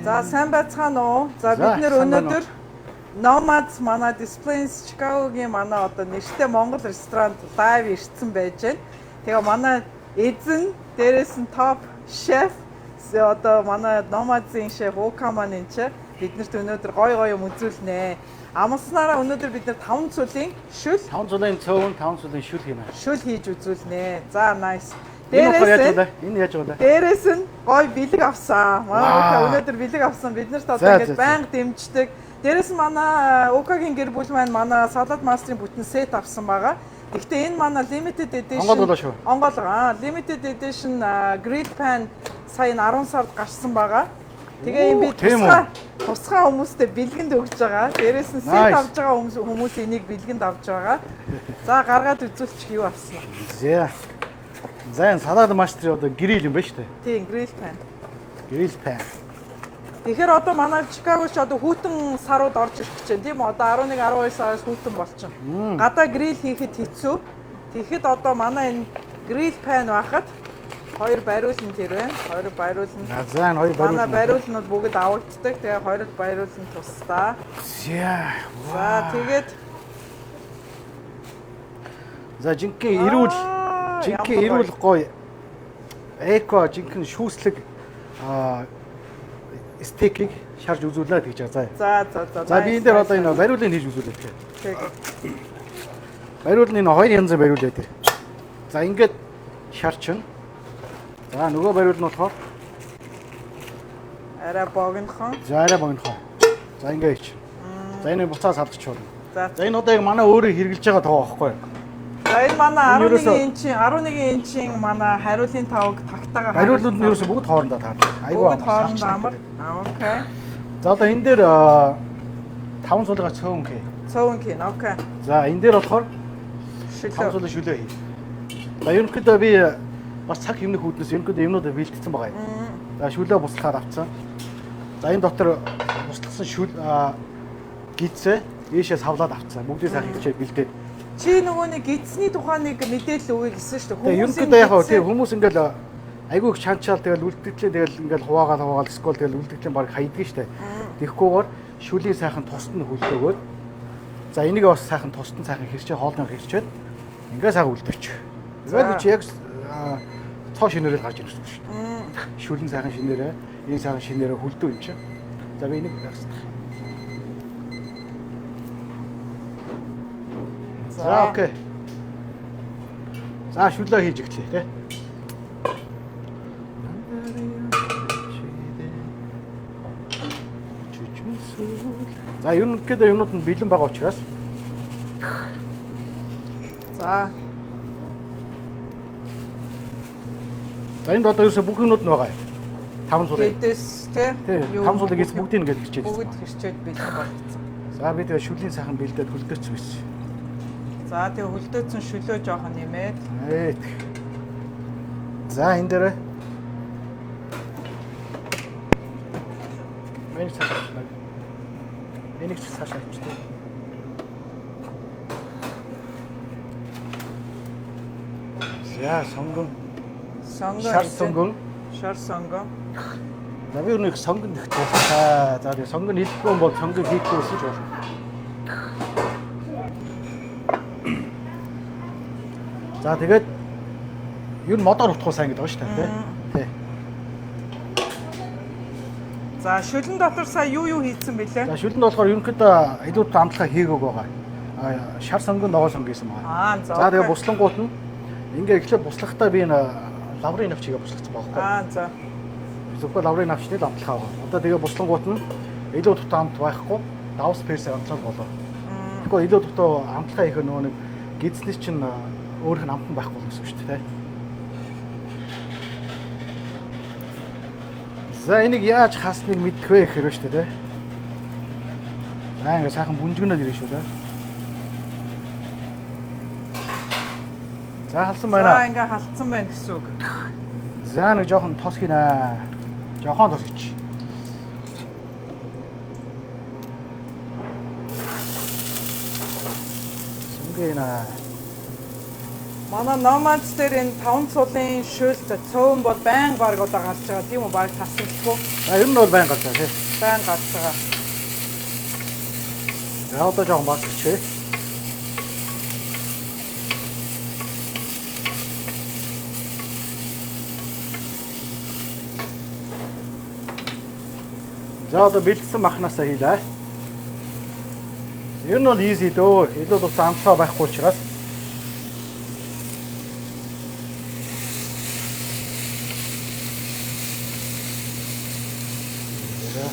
За, сайн байцгаана уу? За, бид нэр өнөөдөр Nomads манай Des Plaines Chicago-гийн манай одоо нэртэй Монгол ресторанд live ирсэн байж байна. Тэгээ манай эзэн, дээрээс нь топ шеф, одоо манай Nomads-ийн шеф Ока маань энэ чи биднэрт өнөөдөр гой гой юм үзүүлнэ. Амласнараа өнөөдөр бид нэр 5 цулын шүл, 5 цулын цөөн, 5 цулын шүл хийнэ. Шүл хийж үзүүлнэ. За, nice. Дээрээс нь энэ яаж байгаа вэ? Дээрээс нь гой бэлэг авсан. Манай Ока өнөөдөр бэлэг авсан. Бид нарт одоо ингэж байнга дэмждэг. Дээрээс нь манай Окагийн гэр бүл маань манай Salad Master-ын бүтэн сет авсан байгаа. Гэхдээ энэ манай limited edition Онгойлгоо шүү. Онгойлгоо. Limited edition grill pan сая 10 сард гарсан байгаа. Тэгээ юм би тусгай хүмүүстэй бэлгэнд өгч байгаа. Дээрээс нь сет авч байгаа хүмүүс энийг бэлгэнд авч байгаа. За, гаргаад үзүүлчих, юу авсан. За. За, энэ Salad Master-ын одоо грил юм байна шүү дээ. Тийм, grill pan. Grill pan. Тэгэхээр одоо манай Чикаго ч одоо хүйтэн сарууд орж ирэх гэж байна, тийм үү? Одоо 11, 12 сараас хүйтэн болчихно. Гадаа грил хийхэд хэцүү. Тэгэхэд одоо манай энэ grill pan байхад хоёр бариулн тэр байна. Хоёр бариулн. За, энэ хоёр бариулн. Манай бариулнууд бүгд авагддаг. Тэгээ хоёр бариулн тусдаа. За. За, тэгээд за, жинхэнэ эрүүл гоё эко жинхэнэ шүүслэг стейкийг шарж үзүүлнэ гэж байгаа. За за за. За, би энэ дээр одоо энэ бариулыг хийж үзүүлээ. Бариул нь энэ хоёр янзын бариул байдаг. За, ингээд шарчин. За, нөгөө бариул нь болохоор арай богинохон. За, арай богинохон. За, ингээд хийч. За, энэ буцаас авчих болно. За, энэ одоо яг манай өөрөө хэрглэж байгаа тоо байхгүй юу? За, энэ манай 11 инчийн манай хариулын тавг тагтаага. Хариулууд нь ерөөсө бүгд хоорондоо таарна. Айгүй амар. Хоорондоо амар. Okay. За, одоо энэ дээр 5 суулгаа цөөн хий. Цөөн хий. Okay. За, энэ дээр болохоор 5 суулын шүлөө хий. За, ерөнхийдөө би бас цаг хэмнэх үүднээс ерөнхийдөө юмнуудаа бэлтгэсэн байгаа юм. За, шүлөө буслахаар авцсан. За, энэ дотор буслахсан шүл гидсээ ийшээ савлаад авцсан. Бүгдийг сайхан хичээд бэлдээд. Чи нөгөө нэг гидсний тухай нэг мэдээлэл өгье гэсэн шүү дээ. Хүмүүс ерөнхийдөө яг тийм хүмүүс ингээл айгүй их чанчаал тэгэл үлдэгдлээ тэгэл ингээл хуваагаал скол тэгэл үлдэгдлийн баг хайдаг шүү дээ. Тэгэхгүйгээр шүлийн сайхан тусад нь хөлдөөгөөд, за, энийг бас сайхан тусад нь сайхан хэрчээ, хоолны хэрчээд ингээ сайхан үлдээч. Ингээл чи яг цоо шинээрээ гарч ирсэн шүү дээ. Шүлэн сайхан шинээрээ, энэ сайхан шинээрээ хөлдөө юм чи. За, би энийг багсдах. За, окей. За, шүлөө хийж эхлэе, тий. За, ерөнхийдөө юмнууд нь бэлэн байгаа учраас. За. За, энд одоо ерөөсө бүх юмнууд нь байгаа. 5 суулын. Гэдэс, тий. 5 суулын гэс бүгдийг ингээд хэрчээд. Бүгд хэрчээд бэлэн болгоцсон. За, би тэгээ шүлийн сайхан бэлдээд хөлдөөцсөн байсан. За, тэгээ хөлдөөцсөн шүлөө жоохон нэмээд. За, энэ дээр энийг цааш авчихлаа. Энийг ч цааш авчихлаа. За, сонгон. Сонгон. Шар сонгон. Шар сонгон. За, би өнөөх сонгон их дуртай. За, тэгээ сонгон идэхгүй юм бол сонгон хийхгүй байсан ч болно. За, тэгээд ер нь модоор утгуу сайн гэдэг байгаа шүү дээ, тий. За, шүлэн дотор сая юу хийцэн бэлээ? За, шүлэнд болохоор ерөнхийдөө илүү амтлахаа хийгээгүй байгаа. Шар сонгон, ногоон сонгон гэсэн байгаа. За, тэгээ буслангуут нь ингээ эхлээд буслахдаа би энэ лаврын навчийг буслагдсан байгаа байхгүй. За. Зөвхөн лаврын навчны л амтлахаа байгаа. Одоо тэгээ буслангуут нь илүү дутуу амт байхгүй, давс персээр амтлал болоо. Тэгэхгүй илүү дутуу амтлахаа хийхээр нөгөө нэг гидсний чинь өөрөх нь амтан байхгүй гэсэн үг шүү дээ. За, энийг яаж хасныг мэдэх вэ гэхээр шүү дээ. За, ингээ сайхан бүнжгэнээр ирнэ шүү дээ. За, халсан байна. За, ингээ халдсан байна гэсэн үг. За, нэг жоохон тос хийнэ. Жохон тос хийчих. Сүнгээ нэ. Манай Nomads дээр энэ таван цулын шөл цөөн бол байн баг одоо гарч байгаа, тийм үү? Баг тасралтгүй. А, ер нь бол байн гарч байгаа, тий. Байн гарч байгаа. За, одоо жоохон багчээ. За, одоо бэлдсэн махнаасаа хийлээ. Ер нь бол easy дөө. Илүү тусаа амтлаа байхгүй учраас. За.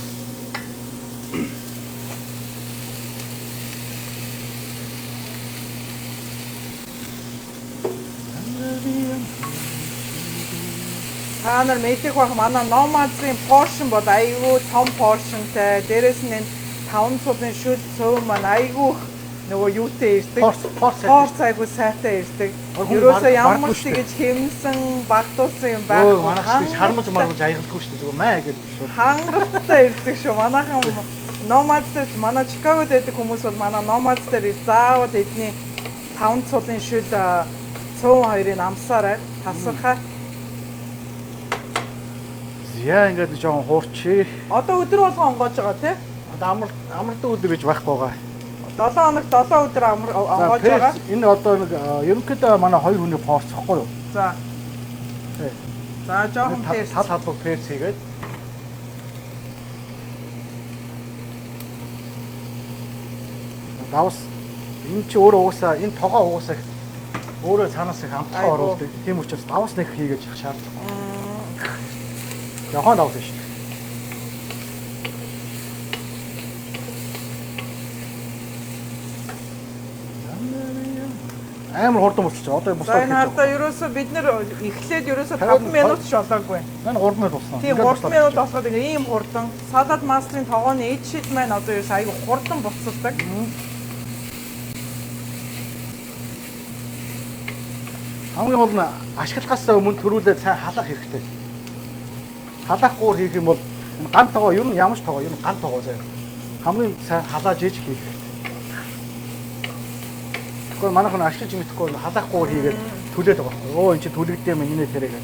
Та нар мэдэх байх, манай Nomads-ын portion бол айгүй том portion-тай. Дээрээс нь энэ таван цулын шөл цөөн маань айгүй их нөгөө юутай ирдэг. Порц. Порц айгүй сайтай ирдэг. Ерөөсөө ямар ч тэгэж хэмнсэн, багдуулсан юм байхгүй. Манайх ч хармаж мармаж аягалдаггүй шүү дээ. Зүгээр маа гэж шууд. Хангалттай ирдэг шүү. Манайхан Nomads дээр, манай Чикагод байдаг хүмүүс бол манай Nomads дээр заавал эдний таван цулын шөл цөөн хоёрыг амсаарай. Тасархай. За, ингээд жоохон хуурчи. Одоо өдөр болгон онгоож байгаа, тий? Одоо амардаг өдөр гэж байхгүй байгаа. 7 хоног 7 өдөр онгоож байгаа. Энэ одоо нэг ерөнхийдөө манай хоёр хүний порц ихгүй юу? За. Тий. За, жоохон перц. Тал халбаг перц хийгээд. Давс энэ чи өөрөө угаасаа энэ тогоо угаасаа өөрөө цаанаас их амтлахаа оруулдаг. Тийм учраас давс нэг хийгээд явах шаардлагагүй. Жохон давс шүү. Амар хурдан буцалж байгаа. Одоо буцаад хэлж байгаа. Одоо ерөөсөө бид нэр эхлээд ерөөсөө 5 минут ч болоогүй. Манай 3 минут болсон. Тийм, 3 минут болоход ингээ ийм хурдан. Салад мастрын тогооны эд шид маань одоо ерөөсөө айгүй хурдан буцалдаг. Хамгийн гол нь ашиглахаас өмнө төрүүлээ сайн халаах хэрэгтэй. Халаахгүйгээр хийх юм бол ган тогоо, ер нь ямар ч тогоо, ер нь ган тогоо заяа. Хамгийн сайн халааж иж хийх хэрэгтэй. Тэгэхгүй манайх нь ашиглаж мэдэхгүй халаахгүйгээр хийгээд түлээд байгаа байхгүй. Өө, энэ чи түлэгдээ юм инээ тэрэ гэх.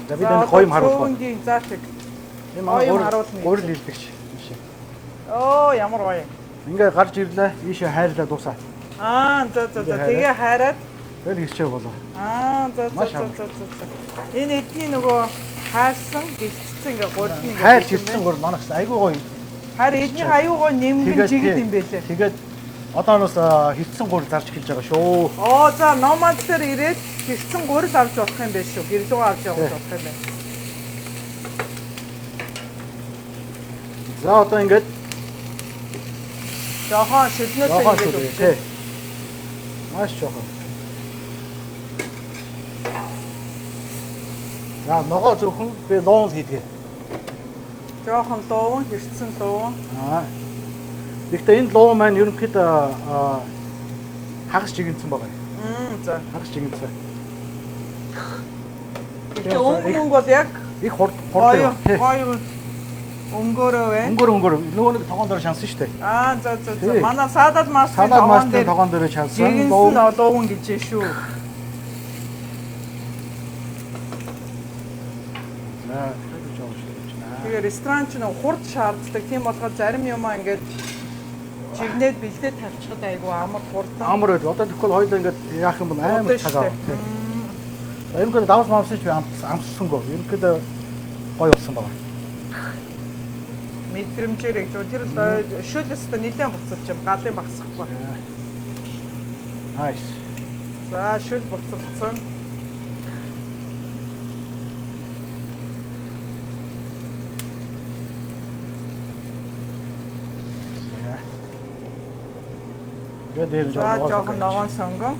За, бид энэ гоё юм харуулах байна. За, тэг. Энэ манай гурил хилдэгч биш. Оо, ямар гоё. Ингээ гарч ирлээ, ийшээ хайрлаа дуусаа. Аа, за за за. Тэгээ хайраад тэгэл хэрчээ болоо. Аа, за за за за за. Энэ эдний нөгөө хайрсан, гэлцсэн ингээ гурил нь ингээ хайр хэрсэн гурил манайх айгүй гоё. Харин эднийх аюу гоё нэмгэн жигд юм байлээ. Тэгээд одоо нас хэрсэн гурил зарж эхэлж байгаа шүү. Оо, за, Nomads дээр ирээд хэрсэн гурил авч болох юм байна шүү. Гэр лүүгээ авч явах болох юм байна. За, одоо ингээд жоохон шүлнөөсөө ингээд өгч. Маш жоохон. За, ногоо зөвхөн би луун хийдэг. Жоохон луун, хэрсэн луун. Аа. Гэхдээ энэ луун маань ерөнхийдөө хагас жигэнцэн байгаа. За. Хагас жигэнцэн. Гэхдээ өнгө бол яг их хурд гоё гоё өнгөөрөө байна. Өнгөөр нөгөө нэг тогоон дээр шансан шүү дээ. Аа, за за за. Манай Салад мастрын тогоон дээр шансан. Жигэнсэн луун гэж шүү. За, тэгэхээр жоох шүү гэж байна. Тэгээ ресторан ч нэг хурд шаарддаг. Тийм болохоор зарим юмаа ингээд жигнээд бэлдээд тавьчихад айгүй амар хурдан. Амар байл. Одоо тэгэхгүй хоёулаа ингээд яах юм бол амар цаг авах. Ерөнхийдөө давс мамсан ч би амссангүй. Ерөнхийдөө гоё болсон байна. Мэдрэмжээр гэж тэр шөл өстө нэлээд буцалж юм. Галын багсахгүй. Nice. За, шөл буцалцсан. Тэгээд дээр жоохон ногоон сонгон.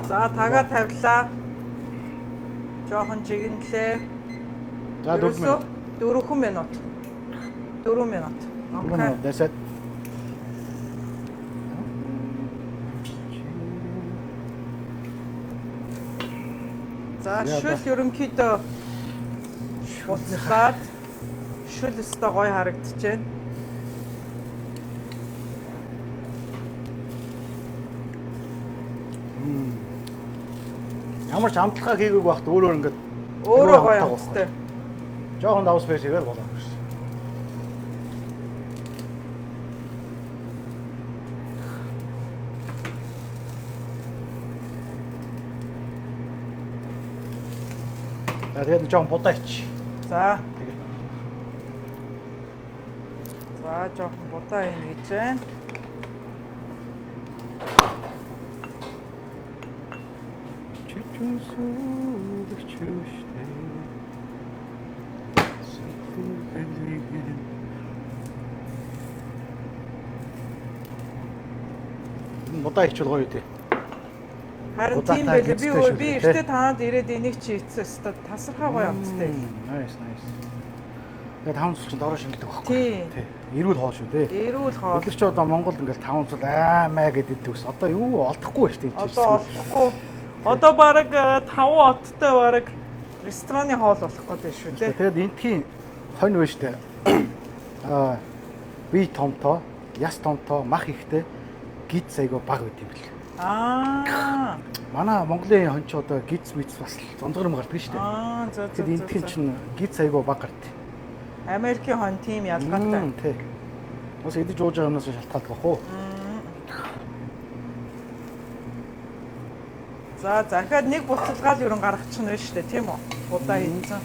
За, тагаа тавилаа. Жоохон жигнэлээ. За, 4 минут. 4 минут. 4 минут. Okay. That's it. За шүл ерөнхийдөө буцлаад шүл өстой гоё харагдаж байна. Ямар ч амтлагаа хийгээгүй байхад өөрөөр ингээд өөрөө гоё амттай. Жохон давс байж игээл болоо гэсэн. За тэгээд жоохон будаа ич. За. Тэгээд. За жоохон будаа ийн гэж байна. Чичүн сүлэг чүштэй. Будаа ичвэл гоё үү? Харин тийм байлээ. Би эртээ танад ирээд энийг чи ийцсэн өстө тасархай гоё амттай. Nice, nice. Тэгээд таван цул чинь дороо шингэдэг байхгүй. Тий. Эрүүл хоол шүү дээ. Эрүүл хоол. Бид нар ч одоо Монголд ингээл таван цул аа маа гэдэг төгс. Одоо юу олдохгүй шүү дээ. Одоо олдохгүй. Одоо бараг 5 оттой бараг рестораны хоол болох гэдэг шүү дээ. Тэгээд энтхийн хонь байна шүү дээ. Аа би томтоо, яс томтоо, мах ихтэй гиз айгу баг байт юм бэл. Аа. Манай Монголын хонь ч одоо гиз миц бас зондгор юм гардаг шүү дээ. Аа зөө зөө. Тэгээд энтхийн чинь гиз айгу баг гардаг. Америкийн хонь тийм ялгаатай. Тий. Бас идэж ууж байгаа юмнаас шалтгаалдаг бах уу? За захиад нэг буцалгаал ерөн гаргачих нь байна шүү дээ, тийм үү? Будаа хийсэн.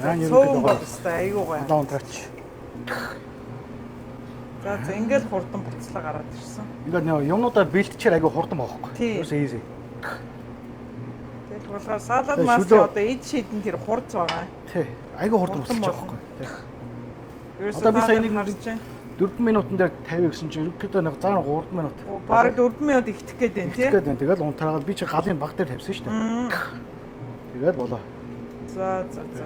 За цөөн бол өстой айгуу гоё. Одоо унтраач. За за ингээл хурдан буцлаа гараад ирсэн. Ингээд нөө юмнуудаа бэлтчээр айгуу хурдан байгаа байхгүй. Ерөөсөө easy. Тэгэл болохоор салад мас одоо эд шийдэн тэр хурц байгаа. Тий. Айгуу хурдан буцчих байхгүй. Тий. Ерөөсөө Одоо би сая нэг харж байна. 4 минутан дээр 50 гэсэн чинь ерөнхийдөө нэг заа 3 минут. Бараг 4 минут ихтэх гээд байна тий. Ихтэх гээд байна. Тэгэл унтраагаад би чи галын баг дээр тавьсан шүү дээ. Тэгээд болоо. За за за.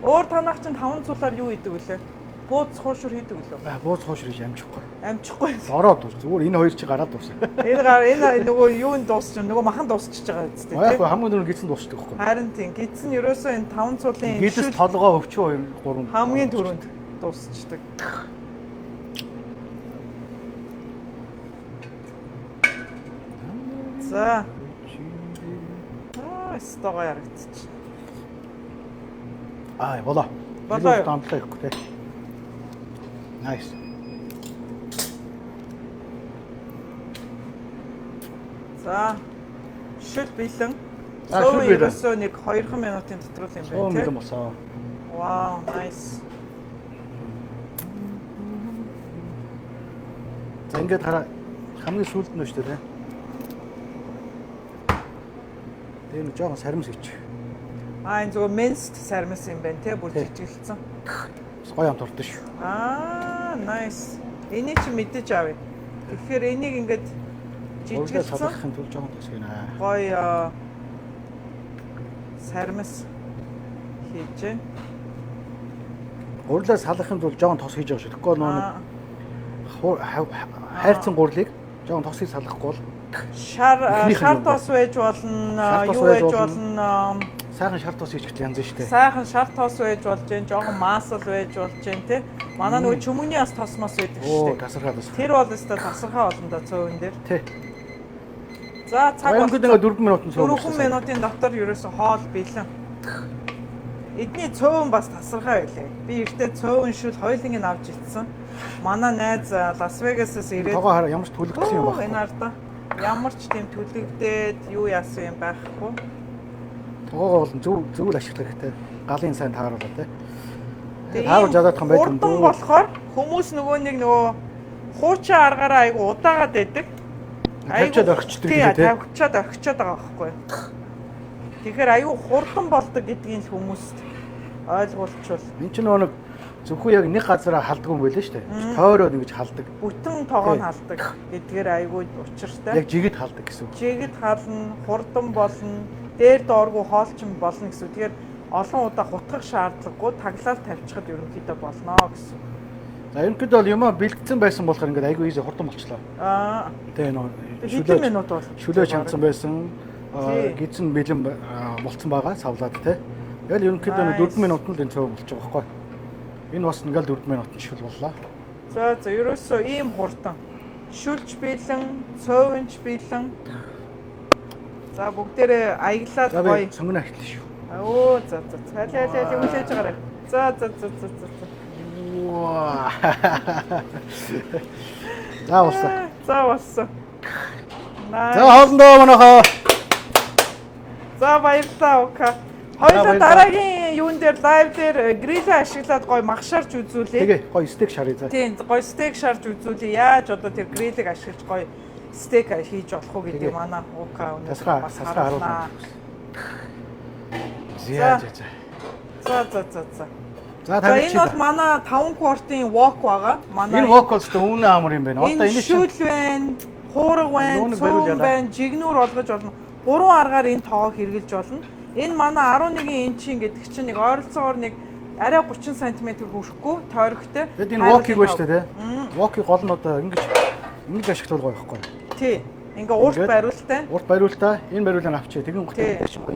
Өөр танах чинь таван цулаар юу идэг вүлээ? Бууз хуушур хийдэг үлээ? Бууз хуушур хийж амжихгүй. Амжихгүй. Ороод дуус. Зүгээр энэ хоёр чи гараад дуус. Энэ гар энэ нөгөө юу н дуусч нөгөө махан дуусчихж байгаа үстэй тий. Яг хамгийн түрүүнд гидсэн дуусчих байхгүй. Харин тийм. Гидсэн нь ерөөсөө энэ таван цулын гидс толгоо өвчөө 2 3 хамгийн түрүүнд дуусчдаг. За. Аа, стогоо ярагдчих. Аа, болоо. Болоо. Амтлаа ихгүй тий. Nice. За. Шүл бэлэн. За, шүл бэлэн. Ерөөсөө нэг 2 минутын дотор л юм байна тий. Бэлэн болсон. Вау, nice. За ингээд хараа хамгийн сүүлд нь шүү дээ. Тэр нэг жоохон саримс хийчих. Аа энэ зөв minced саримс юм байна тий, бүр жижиглэлсэн. Гоё амт ордог шүү. Аа, nice. Энийг чи мэдэж авъя. Тэгэхээр энийг ингээд жижиглэлсэн. Салгахын тулд жоохон тос гинэ. Гоё саримс хийж байна. Гурлаа салгахын тулд жоохон тос хийж байгаа шүү. Тэгэхгүй нөө нэг хайрцан гурлыг жоохон тосыг салгахгүй бол шар тос байж болно, юу байж болно. Сайхан шар тос хийж янз шүү дээ. Сайхан шар тос байж болж гэн, жоохон маасал байж болж гэн тий. Манай нөгөө чөмөний бас тос мос байдаг шүү дээ. Тасархаа тос. Тэр бол өстой тасархаа болно да цөөвөн дээр. Тий. За цаг бол 4 минутын цөв. 4 минутын дотор ерөөсө хоол бэлэн. Эдний цөөвөн бас тасархаа байлээ. Би эртээ цөөвөн шүл хоёуланг нь авч ицсэн. Манай найз Лас Вегасаас ирээд тогоо хараа ямар ч түлэгдсэн юм байна. Энэ ардаа ямар ч тийм түлэгдээд юу яасан юм байхгүй. Тогоогоо бол зөв л ашиглах хэрэгтэй. Галын сайн тааруулаа тий. Тааруулж чадах юм байх юм дөө. Болохоор хүмүүс нөгөө нэг нөгөө хуучин аргаараа айгу удаагаад байдаг. Тавьчаад орхичдаг тий. Тавьчаад орхичоод байгаа байхгүй. Тэгэхээр айгу хурдан болдог гэдгийг л хүмүүст ойлгуулчвал. Энд чинь нөгөө нэг зөвхөн яг нэг газараа халдгүй юм байлээ шүү дээ. Тойроод ингэж халдаг. Бүтэн тогоо нь халдаг гэдгээр айгүй учиртай. Яг жигэд халдаг гэсэн үг. Жигэд хална, хурдан болно, дээр дооргүй хоолчин болно гэсэн үг. Тэгэхээр олон удаа хутгах шаардлагагүй таглал тавьчихад ерөнхийдөө болно гэсэн. За, ерөнхийдөө бол юмаа бэлтгэсэн байсан болохоор ингээд айгүй easy, хурдан болчлоо. Тэгээ нөө Хэдэн минут бол? Шүлөө чанцсан байсан. Тий. Гидсэн бэлэн болцсон байгаа савлаад, тий. Тэгэл ерөнхийдөө нэг Nice. 4 минутанд л энэ цөв болчих жоох байхгүй. Энэ бас ингээл 4 минутанд шүл боллоо. За, ерөөсөө ийм хурдан. Шүлж бэлэн, цовинч бэлэн. За, бүгдээрээ аяглаад За, гоё. би сонгоно ахитлаа шүү. Өө, за. Аль аль аль хүлээж байгаарай. За. Ваа. За, болсон. За, болсон. За, Nice. хоолндоо манайхаа. За, баярлалаа, Ука. Хоёулаа баярлалаа. дараагийн юун дээр, live дээр грилээ ашиглаад гоё мах шарж үзүүлье. Тэгээ гоё стейк шаръя, за. Тийм, гоё стейк шарж үзүүлье. Яаж одоо тэр грилийг ашиглаж гоё стейк хийж болох уу гэдэг Тэгээ. манай Ука өнөөдөр Тасгаа бас тасгаа харуулнаа. харуулна. За за. За. За, За, тавьчих. энэ бол манай 5 quart-ын wok байгаа. Манай Энэ wok бол зөв үнэ амар юм байна. Одоо энэ энэ шүл чинь байна, хуурга байна, Юуныг бариул цөөн ялаа. байна, жигнүүр болгож болно. Гурван аргаар энэ тоог хэрэглэж болно. Энэ манай 11 инчийн гэдэг чинь нэг ойролцоогоор нэг арай 30 см хүрэхгүй тойрогтой. Тэгэд энэ wok-ийг байна шүү дээ, тий. Wok-ийг гол нь одоо ингэж ингэж ашиглавал гоё байхгүй. Тий. Ингээ урт Ингээд бариултай. Урт бариултаа, энэ бариулаа авчи. Тэгэн гот Тий. чинь гоё.